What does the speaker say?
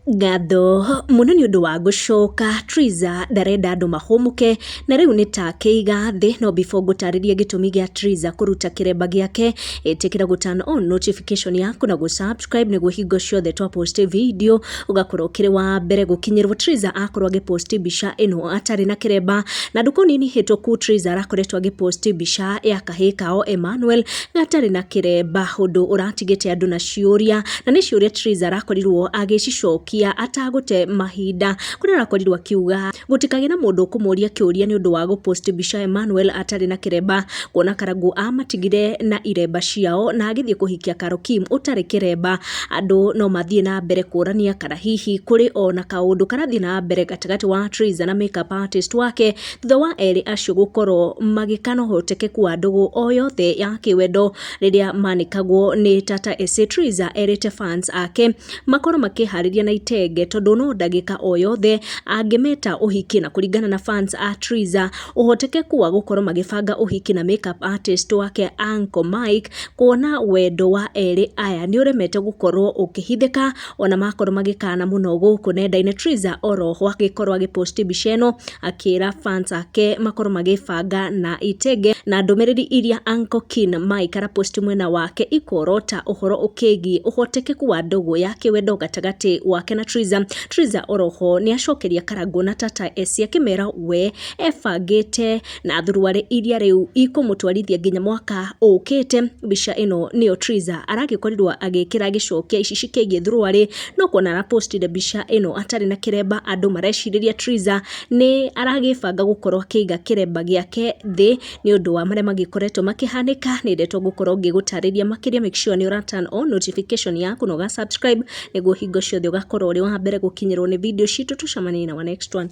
Ngatho mũno nĩ ũndũ wa gũcoka. Triza ndarenda andũ mahũmũke na rĩu nĩ ta akĩiga thĩ. No before ngũtarĩrie gĩtũmi gĩa Triza kũruta kĩremba gĩake, ĩtĩkĩra gũ turn on notification yaku na gũ subscribe nĩguo hingo ciothe twa post video ũgakorwo ũkĩrĩ wa mbere gũkinyĩrwo. Triza akorwo agĩ post mbica ĩno atarĩ na kĩremba, na ndukũ nini hĩtũku Triza arakoretwo agĩ post mbica ya kahĩĩ kao Emmanuel gatarĩ na kĩremba, ũndũ ũratigĩte andũ na ciũria, na nĩ ciũria Triza arakorirwo agĩcicokia atagũte mahinda, kũrĩa arakorirwo akiuga gũtikagĩe na mũndũ ũkũmũria kĩũria nĩ ũndũ wa gũ post mbica Emmanuel atarĩ na kĩremba, kuona Karangũ amatigire na iremba ciao na agĩthiĩ kũhikia Carol Kim ũtarĩ kĩremba. Andũ no mathiĩ na mbere kũrania kana hihi kũrĩ ona kaũndũ karathiĩ na mbere gatagatĩ wa Triza na makeup artist wake, thutha wa erĩ acio gũkorwo magĩkana ũhotekeku wa ndũgũ o yothe ya kĩwendo rĩrĩa manĩkagwo nĩ Tata Ese. Triza erĩte fans ake makorwo makĩharĩria na itenge tondũ no ndagĩka o yothe angĩmeta ũhiki, na kũringana na fans a Triza ũhotekeku wa gũkorwo magĩbanga ũhiki na makeup artist wake Uncle Mike, kuona wendo wa erĩ aya nĩ ũremete gũkorwo ũkĩhithĩka ona makorwo magĩkana mũno gũkũ nenda-inĩ. Triza oroho agĩkorwo agĩposti mbica ĩno akĩra fans ake makorwo magĩbanga na itenge, na ndũmĩrĩri iria Uncle Kin Mike araposti mwena wake ikorota ũhoro ũkĩgiĩ ũhotekeku wa ndũgũ ya kĩwendo gatagatĩ wake na Triza. Triza oroho nĩ acokeria Karangũ na Tata Esi akĩmera we ebangĩte na thuruarĩ iria rĩu ikũmũtwarithia nginya mwaka ũkĩte. Mbica ĩno nĩyo Triza aragĩkorirwo agĩkĩra agĩcokia ici cikĩgiĩ thuruarĩ, no kuona arapostire mbica ĩno atarĩ na kĩremba, andũ marecirĩria Triza nĩ aragĩbanga gũkorwo akĩiga kĩremba gĩake thĩ nĩ ũndũ wa marĩa magĩkoretwo makĩhanĩka. Nĩ ndetwo gũkorwo ngĩgũtarĩria makĩria, make sure nĩ ũra turn on notification yaku na ũga subscribe nĩguo hingo ciothe ũgakorwo ũrĩ wa mbere gũkinyĩrwo nĩ video citũ. Tũcemanie na wa next one.